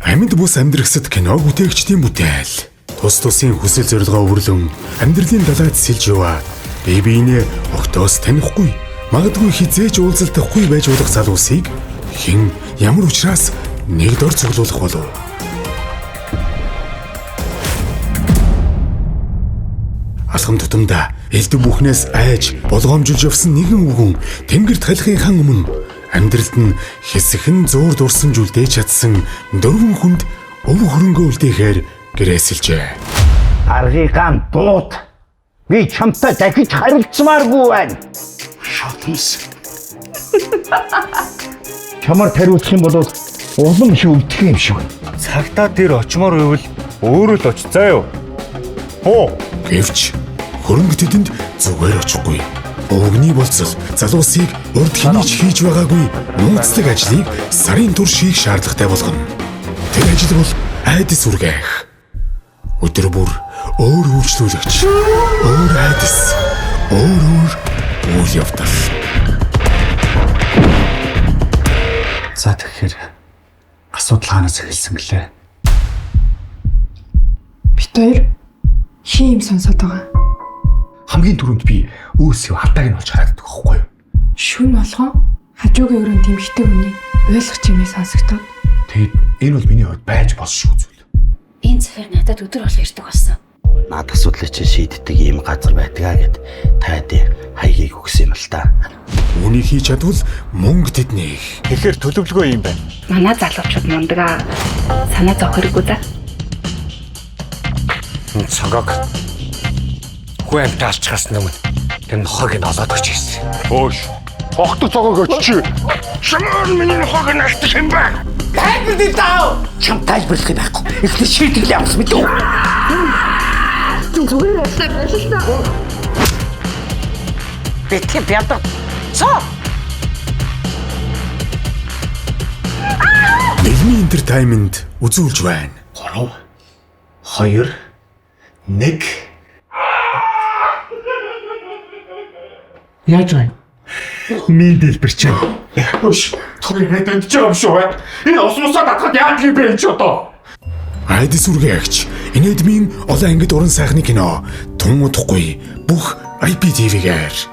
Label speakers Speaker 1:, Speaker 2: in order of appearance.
Speaker 1: Амьд бус амьдрахсад кино бүтээгчдийн бүтээл. Тус тусын хүсэл зорилгоо өвөрлөн амьдралын далайд сэлж яваа. Бие биенээ огтоос танихгүй, магадгүй хизээж уулзалтахгүй байж болох залуусыг хэн ямар учраас нэг дор цуглуулах болов? Алхам тутамдаа элдв бүхнээс айж болгоомжилж явсан нэгэн үгэн тэнгэрт халихынхаа өмнө амьдралд нь хэсэгхэн зуур дурсамж үлдээж чадсан дөрвөн хүнд өв хөрөнгөө үлдээхээр гэрээсэлжээ.
Speaker 2: Аргыгаан дуут. Би чамтай дахиж харилцмааргүй байна.
Speaker 3: Шотмс.
Speaker 2: Чамаар тариуцах юм бол улам их өвдөх юм шиг байна.
Speaker 4: Цагтаа тэр очимоор байвал өөрөө л оч заа юу. Боо.
Speaker 1: Гэвч хөрөнгө тэдэнд зүгээр очихгүй. Өвгний болцол залуусыг урд хэний ч хийж байгаагүй нууцлаг ажлыг сарын турш хийх шаардлагатай болгоно. Тэр ажил бол айдас үргээх. Өдөр бүр өөр үйлчлүүлэгч, өөр айдас, өөр өөр үйл явдал.
Speaker 3: За тэгэхээр асуудал хаанаас эхэлсэн гэлээ?
Speaker 5: Бит хоёр хин юм сонсоод байгаа.
Speaker 3: Хамгийн түрүүнд би өөрсөө алдааг нь олж хараад байдаг байхгүй юу?
Speaker 5: Шүн болгон хажуугийн өрөөнд эмхтэй хүний ойлгох чимээ сонсогдоод
Speaker 3: Тэгэд энэ бол миний хувьд байж болшгүй зүйл.
Speaker 6: Энэ цэфэр надад өдөр болго ирдэг болсон.
Speaker 7: Наад асуудлыг чинь шийддэг ийм газар байдгаа гэд таад хаягийг өгсөн юм л та.
Speaker 1: Үүнийг хийж чадвал мөнгө тэднийх.
Speaker 4: Тэгэхээр төлөвлөгөө юм байна.
Speaker 6: Манай залуучууд мундаг аа. Санаа зовх хэрэггүй за.
Speaker 8: Цогог хүн амьтаа алчхаас өмнө тэр нохойг нь олоод өгч ирсэн.
Speaker 4: Хөөш. Хогтог цогог очиж.
Speaker 8: Шамаар миний нохойг нь алдчих юм байна.
Speaker 2: Чам тайлбарлах юм байхгүй. Эхлээд шийтгэл явуулсан мэдээ үү?
Speaker 9: Битгий бядаг. Цоо.
Speaker 1: Бэлмийн энтертайнмент үзүүлж байна.
Speaker 3: 3 2 1
Speaker 8: Яаж байна?
Speaker 3: Миний дэлбэр чинь.
Speaker 4: Хөөш. Тэр яриад энд ч юм шүү бай. Энэ ус мусаа татхад яадаг юм бэ энэ ч одоо?
Speaker 1: Айдас үргээгч инээдмийн олон ангид уран сайхны кино тун удахгүй бүх IPTV-гээр.